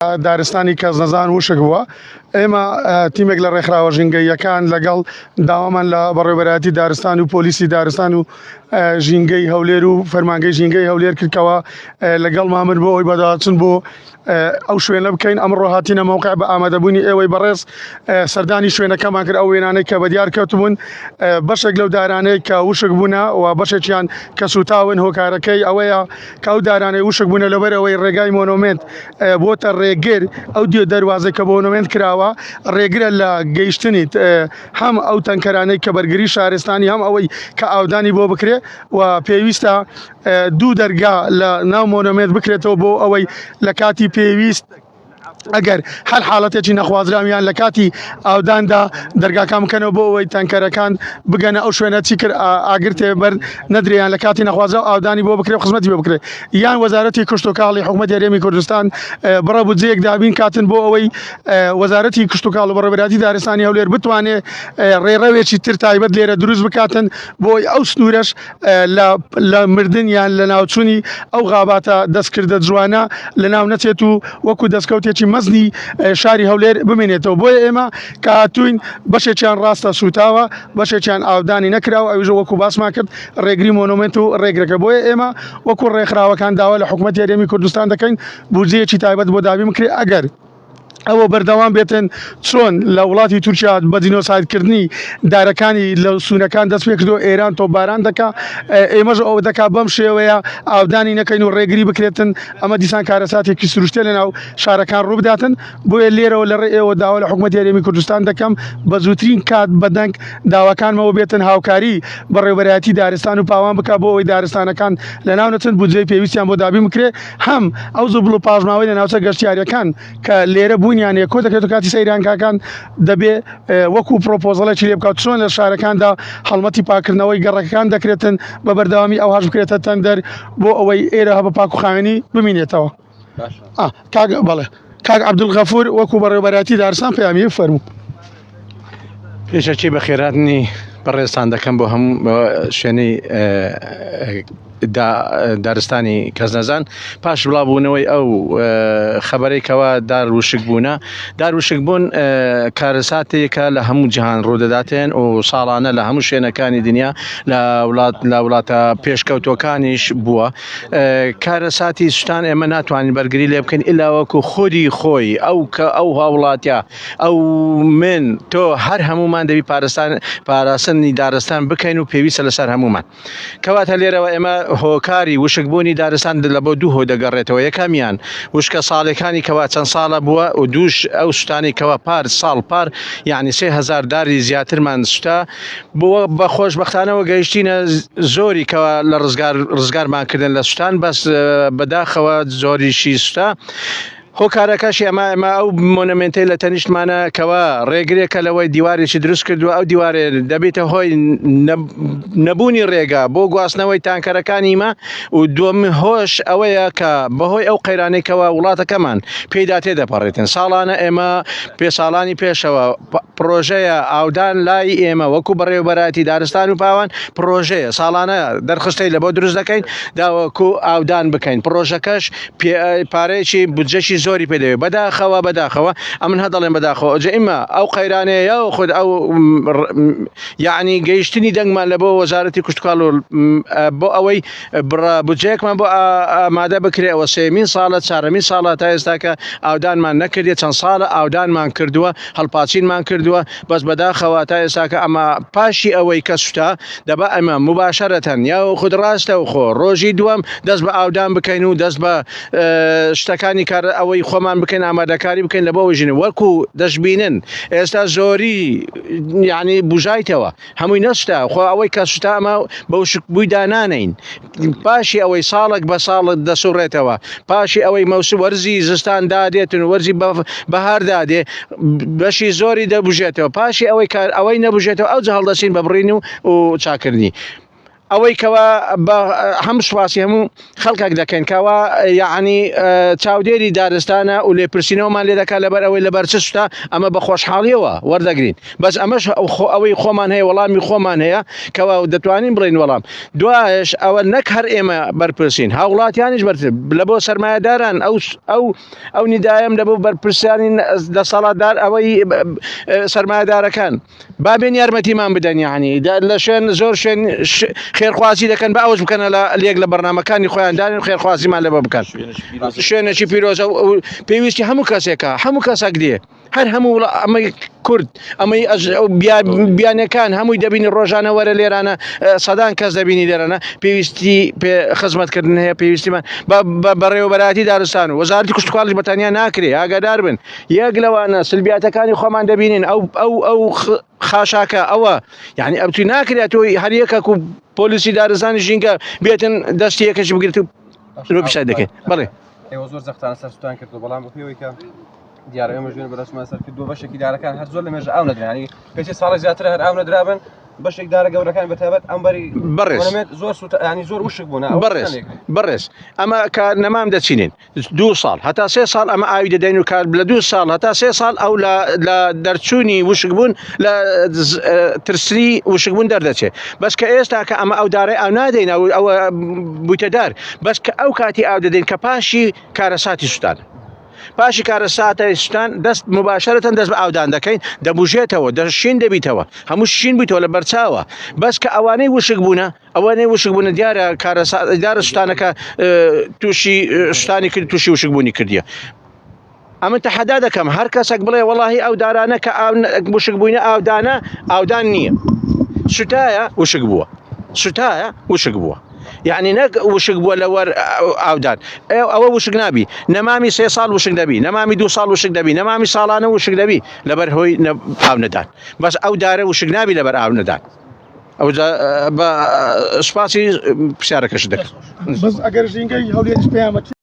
دارستانی کەسنەزان وشک بووە، ئێمە تیمێک لە ڕێکخراوە ژینگەییەکان لەگەڵ داوامان لە بەڕێوەبەرایەتی دارستان و پۆلیسی دارستان و ژینگەی هەولێر و فەرمانگەی ژینگەی هەولێر کردکەوە لەگەڵ مامن بۆ ئەوی بەداچن بۆ ئەو شوێنە بکەین. ئەمڕۆ هاتینە مەوقع بە ئامادەبوونی ئێوەی بەڕێز سەردانی شوێنەکەمان کرد. ئەو وێنانەی کە بەدیار کەوتبوون بەشێک لەو دارانەی کە وشک بوونە و بەشێکیان کە سووتاون، هۆکارەکەی ئەوەیە کە ئەو دارانەی وشک بوونە لەبەر ئەوەی ڕێگای مۆنۆمێنت بۆتە ڕێگر، ئەو دیو دەروازەی کە مۆنۆمێنت کراوە ڕێگرە لە گەیشتنی هەم ئەو تەنکەرانەی کە بەرگری شارستانی هەم ئەوەی کە ئاودانی بۆ بکرێ و پێویستە دوو دەرگا لە ناو مۆنۆمێنت بکرێتەوە بۆ ئەوەی لە کاتی پێویست ئەگەر هەر حاڵەتێکی نەخوازراو یان لە کاتی ئاوداندا دەرگاکان بکەنەوە بۆ ئەوەی تەنکەرەکان بگەنە ئەو شوێنە چی کرد ئاگر تێبەر نەدرێیان لە کاتی نەخوازراو ئاودانی بۆ بکرێ و خزمەتی بۆ بکرێ یان وەزارەتی کشتوکاڵی حکومەتی هەرێمی کوردستان بڕە بودجەیەک دابین کاتن بۆ ئەوەی وەزارەتی کشتوکاڵ و بەڕێوەبەرایەتی دارستانی هەولێر بتوانێ ڕێڕەوێکی تر تایبەت لێرە دروست بکاتن بۆ ئەو سنوورەش لە مردن یان لە ناوچوونی ئەو غاباتە دەستکردە جوانە لە ناو نەچێت و وەکو دەستکەوتێکی مەزنی شاری هەولێر بمێنێتەوە. بۆیە ئێمە کە هاتووین بەشێکیان ڕاستە سووتاوە، بەشێکیان ئاودانی نەکراوە، ئەویش وەکو باسمان کرد ڕێگری مۆنۆمێنت و ڕێگرەکە. بۆیە ئێمە وەکو ڕێکخراوەکان داوا لە حکوومەتی هەرێمی کوردستان دەکەین بودجەیەکی تایبەت بۆ دابین بکرێت، ئەگەر ئەوە بەردەوام بێتن چۆن لە وڵاتی تورکیا بە جینۆسایدکردنی دارەکانی لە سوونەکان دەست پێکردو ئێران تۆپباران دەکا ئێمەش ئەوە دەکا بەم شێوەیە ئاودانی نەکەین و ڕێگری بکرێتن ئەمە دیسان کارەساتێکی سروشتە لە ناو شارەکان ڕووبداتن بۆیە لێرەوە لە ڕێ ئێوە داوا لە حکوومەتی هەرێمی کوردستان دەکەم بە زووترین کات بەدەنگ داواکانمەوە بێتن هاوکاری بەڕێوبەرایەتی دارستان و پاوان بکا بۆ ئەوەی دارستانەکان لەناو نەچن بودجەی پێویستیان بۆ دابین بکرێ هەم ئەو زبڵ و پاشماوەی لە ناوچە گەشتیاریەکان کە لێرە بوونیان هەیە کۆ دەکرێت و کاتی سەیرانگاکان دەبێ وەکو پرۆپۆزەڵێکی لێ بکات چۆن لە شارەکاندا هەڵمەتی پاکردنەوەی گەڕەکەکان دەکرێتن بە بەردەوامی ئەوهاش بکرێتە تەندەر بۆ ئەوەی ئێرە بە پاک و خاوێنی بمینێتەوە. کاک بەڵێ کاک عەبدولغەفور وەکو بەڕێوەبەرایەتی دارستان پەیامی فەرموو. پێشەکی بەخێرهاتنی بەڕێزتان دەکەم بۆ هەموو شوێنەی دارستانی کەسنەزان پاش بڵاوبوونەوەی ئەو خەبەرەی کەوا دار وشک بوونە دار وشک بوون کارەساتێکە لە هەموو جیهان ڕوودەداتێن و ساڵانە لە هەموو شوێنەکانی دنیا لە وڵات لە وڵاتە پێشکەوتوەکانیش بووە کارەساتی سوتان ئێمە ناتوانین بەرگری لێ بکەین ئیلا وەکو خودی خۆی ئەو کە ئەو هاوڵاتە ئەو من تۆ هەر هەمومان دەبی پارستان پاراستنی دارستان بکەین و پێویستە لەسەر هەمومان کەواتە لێرەوە ئێمە هۆکاری وشکبوونی دارستان لە بۆ دوو هۆ دەگەڕێتەوە یەکەمیان وشکە ساڵەکانی کەوا چەند ساڵە بووە و دووش ئەو سوتانی کەوا پار ساڵ پار یعنی 3000 داری زیاترمان سوتا بۆ بە خۆشبەختانەوە گەیشتینە زۆری کەوا لە ڕزگار ڕزگارمان کردن لە سوتان بەس بەداخەوە زۆریشی سوتا هۆکارەکەشی ئەمە ئەمە ئەو مۆنەمێنتەی لە تەنیشتمانە کەوا ڕێگرێکە لەوەی دیوارێکی دروست کردووە ئەو دیوارێ دەبێتە هۆی نەبوونی ڕێگا بۆ گواستنەوەی تانکەرەکانی مە و دووەم هۆش ئەوەیە کە بەهۆی ئەو قەیرانەی کەوا وڵاتەکەمان پێیدا تێدەپەڕێتن ساڵانە ئێمە پێ ساڵانی پێشەوە پڕۆژەیە ئاودان لای ئێمە وەکو بەڕێوەبەرایەتی دارستان و پاوان پڕۆژەیە ساڵانە دەرخستەی لە بۆ دروست دەکەین داوەکو ئاودان بکەین پڕۆژەکەش پارەیەکی بودجەشی زۆری پێ دەوێت بەداخەوە بەداخەوە ئەمن هە دەڵێم بەداخەوە ئەوجا ئیمە ئەو قەیرانەیە یا خود ئەو یعنی گەیشتنی دەنگمان لە بۆ وەزارەتی کشتتوکاڵ و بۆ ئەوەی بڕە بودجەیەکمان بۆ ئامادە بکرێ ئەوە سێمین ساڵە چارەمین ساڵە تا ئێستاکە ئاودانمان نەکردێ چەند ساڵە ئاودانمان کردووە هەڵپاچینمان کردووە بەس بەداخەوە تا ئێستاکە ئەمە پاشی ئەوەی کە سوتا دەبا ئەمە مباشرەتەن یا خود ڕاستە و خۆ ڕۆژی دووەم دەست بە ئاودان بکەین و دەست بە شتەکانی کار ئەوەی خۆمان بکەین ئامادەکاری بکەین لە بۆ ژین وەکو دەشبینن ئێستا زۆری یعنی بژایتەوە هەمووی نەسوتا خۆ ئەوەی کە سوتا ئەمە بە وشکبووی دانانین پاشی ئەوەی ساڵێک بە ساڵت دەسوڕێتەوە پاشی ئەوەی مەوسم وەرزی زستان دادێتن و وەرزی بەهار دادێ بەشی زۆری دەبژێتەوە پاشی ئەوەی کار ئەوەی نەبژێتەوە ئەو هەڵدەسین بە بڕین و و چاکردنی. ئەوەی کەوا بە هەم سوپاسی هەموو خەڵکێک دەکەین کەوا یعنی چاودێری دارستانە و لێپرسینەوەمان لێ دەکات لەبەر ئەوەی لەبەر چ شتە ئەمە بە خۆشحاڵیەوە وەردەگرین بەس ئەمەش ئەوەی خۆمان هەیە وەڵامی خۆمان هەیە کەوا دەتوانین بڵێین وەڵام دوایش ئەوە نەک هەر ئێمە بەرپرسین هاوڵاتیانیش بەرپرس لە بۆ سەرمایەداران ئەو ئەو ئەو نیدایم لە بۆ بەرپرسیانی دەسەڵاتدار ئەوەی سەرمایەدارەکان با بێن یارمەتیمان بدەن یعنی لە شوێن زۆر شوێن خێرخوازی دەکەن بە ئەوش بکەنە لە لێک لە بەرنمەکانی خۆیان دانن خێرخوازیمان لەبە بکەن شوێنێکی پیرۆزە پێویستی هەموو کەسێکە هەموو کەسێک دێ هەر هەموو ئەمەی کورد ئەمەی بیانەکان هەمووی دەبینی ڕۆژانە وەرە لێرانە سەدان کەس دەبینی لێرانە پێویستی پێ خزمەتکردن هەیە پێویستیمان بە بەڕێوەبەراتی دارستان و وەزارەتی کشتتوکاڵیش بەتەنیا ناکرێ ئاگادار بن یەک لەوانە سلبیاتەکانی خۆمان دەبینین ئەو ئەو ئەو خاشاکە ئەوە یعنی ئەبتوی ناکرێت تۆی هەر یەکەک و پۆلیسی دارستانی ژینگە بێتن دەستی یەکەش بگرێت و پیشان دەکەین بەڵێ ئێوە زۆر زەختان سەر سوتان کردو بەڵام بە پێوەی کە دیارە ئێمە ژوێن بەدەستمان سەر کردو بەشێکی دارەکان هەر زۆر لە مێژە ئاو نەدرانی پێچی ساڵی زیاتر هەر ئاو نەدرابن بەشێک دارە گەورەکان بەتابەت ئەمبەری بەڕێز زۆر سوتانی زۆر وشک بوون بەڕێز بەڕێز ئەمە کە نەمام دەچینین دوو ساڵ هەتا سێ ساڵ ئەمە ئاوی دەدەین و کار لە دوو ساڵ هەتا سێ ساڵ ئەو لە دەرچوونی وشکبوون لە ترسری وشکبوون دەردەچێت بەس کە ئێستا کە ئەمە ئەو دارەی ئاو نادەین ئەو ئەوە بوویتە دار بەس کە ئەو کاتی ئاو دەدەین کە پاشی کارەساتی سوتان پاشی کارەساتە سوتان دەست مباشرەتەن دەست بە ئاودان دەکەین دەبوژێتەوە دەشین دەبیتەوە هەموو شین بوویتەوە لە بەرچاوە بەس کە ئەوانەی وشک بوونە ئەوانەی وشک بوونە دیارە کارەسات دیارە سوتانەکە تووشی سوتانی کرد تووشی وشک بوونی کردیە ئەمن تەحەدا دەکەم هەر کەسێک بڵێ وەڵاهی ئەو دارانە کە ئاو وشک بووینە ئاودانە ئاودان نییە سوتایە وشک بووە سوتایە وشک بووە یعنی نەک وشک بووە لەوەر ئاودان ئەوە وشک نابی نەمامی سێ ساڵ وشک دەبی نەمامی دو ساڵ وشک دەبی نەمامی ساڵانە وشک دەبی لەبەر هۆی ئاو نەدان بەس ئەو دارە وشک نابی لەبەر ئاو نەدان ئەو بە سوپاسی پرسیارەکەش دەکەم بەس ئەگەر ژینگەی هەولێریش پەیامەکی.